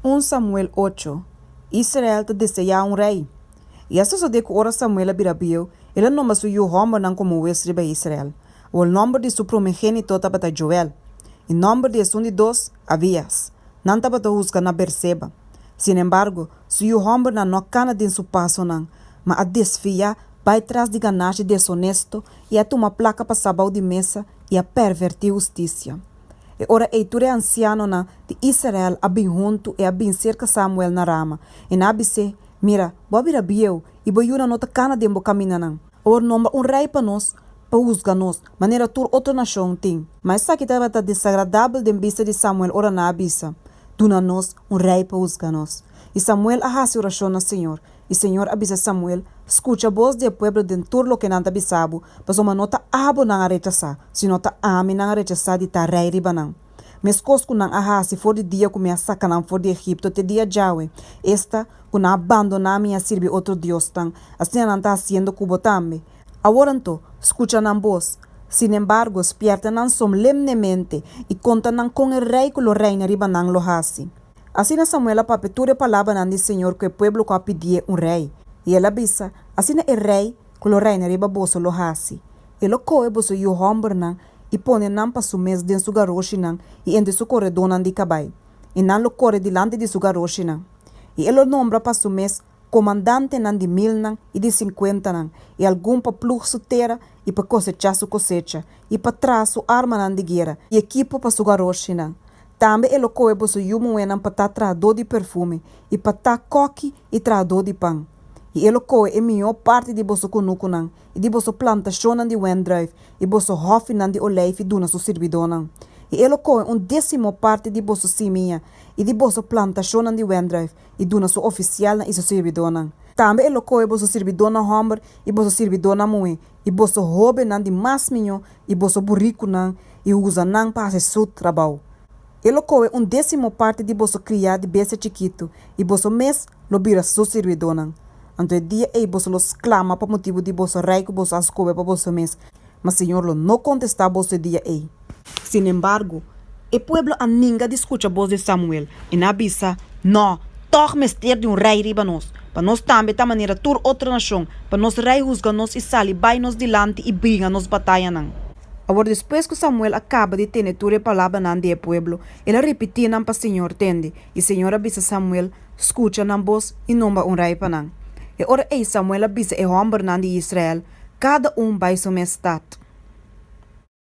Un Samuel ocho, Israel ta deseá un rei. I a sosodé ku ora Samuel a bira bieu, el a nombra su yu hòmbernan komo hues riba Israel. Awor nòmber di su promogénito tabata Joel, i nòmber di esun di dos, Abias. Nan tabata husga na Berseba. Sinembargo, su yu hòmbernan no a kana den su pasonan, ma a desviá bai tras di ganashi desonesto i a tuma plaka pasá bou di mesa i a pèrvèrtí hustisia. E ora ei tur e ansianonan di Israel a bin huntu i a bin serka Samuel na Rama, i nan a bis'é, Mira, bo a bira bieu, i bo yunan no ta kana den bo kamindanan. Awor nombra un rei pa nos pa husga nos, manera tur otro nashon tin. Ma esaki tabata desagradabel den bista di Samuel ora nan a bisa, Duna nos un rei pa husga nos. I Samuel a hasi orashon na señor. I señor a bisa Samuel, Skucha bos di e pueblo den tur loke nan ta bisa bo, pasobra no ta abo nan a rechasá, sino ta ami nan a rechasá di ta rei riba nan. Meskos ku nan a hasi for di dia ku mi a saka nan for di Egipto te dia djawe, esta, ku nan a bandoná mi i a sirbi otro diosnan, asina nan ta hasiendo ku bo tambe. Awor anto, skucha nan bos. Sinembargo, spièrta nan somlemnemente i konta nan kon e rei ku lo reina riba nan lo hasi. Asina Samuel a papia tur e palabranan di señor ku e pueblo ku a pidié un rei. I el a bisa, Asina e rei ku lo reina riba boso lo hasi, E lo kohe boso yu hòmbernan i pone nan pa su mes den su garoshinan i entre su koredónan di kabai, i nan lo kore dilanti di su garoshinan. I e lo nombra pa su mes komandantenan di milnan i di sinkuentanan, i algun pa plug su tera i pa kosechá su kosecha, i pa traha su armanan di guera i ekipo pa su garoshinan. Tambe e lo kohe boso yu muhénan pa ta trahadó di perfume, i pa ta kòki i trahadó di pan. I e lo kohe e mihó parti di boso kunukunan, i di boso plantashonnan di wendrùif, i boso hòfinan di oleifi duna su sirbidónan. I e lo kohe un désimo parti di boso simia, i di boso plantashonnan di wendrùif, i duna su ofisialnan i su sirbidónan. Tambe e lo kohe boso sirbidónan hòmber i boso sirbidónan muhé, i boso hóbennan di mas mihó i boso burikunan, i usa nan pa hasi su trabou. E lo kohe un désimo parti di boso kriá di bestia chikitu, i boso mes lo bira su sirbidónan. Anto e dia ei boso lo sklama pa motibu di boso rei ku boso a skohe pa boso mes, ma señor lo no kontestá boso e dia ei. Sinembargo, e pueblo a ninga di skucha bos di Samuel, i nan a bisa, Nò, tòg mester di un rei riba nos, pa nos tambe ta manera tur otro nashon, pa nos rei husga nos i sali bai nos dilanti i bringa nos batayanan. Awor despues ku Samuel a kaba di tende tur e palabranan di e pueblo, el a ripití nan pa señor tende, i señor a bisa Samuel, Skucha nan bos i nombra un rei pa nan. E ora ei Samuel a bisa e hòmbernan di Israel, Kada un bai su mes stat.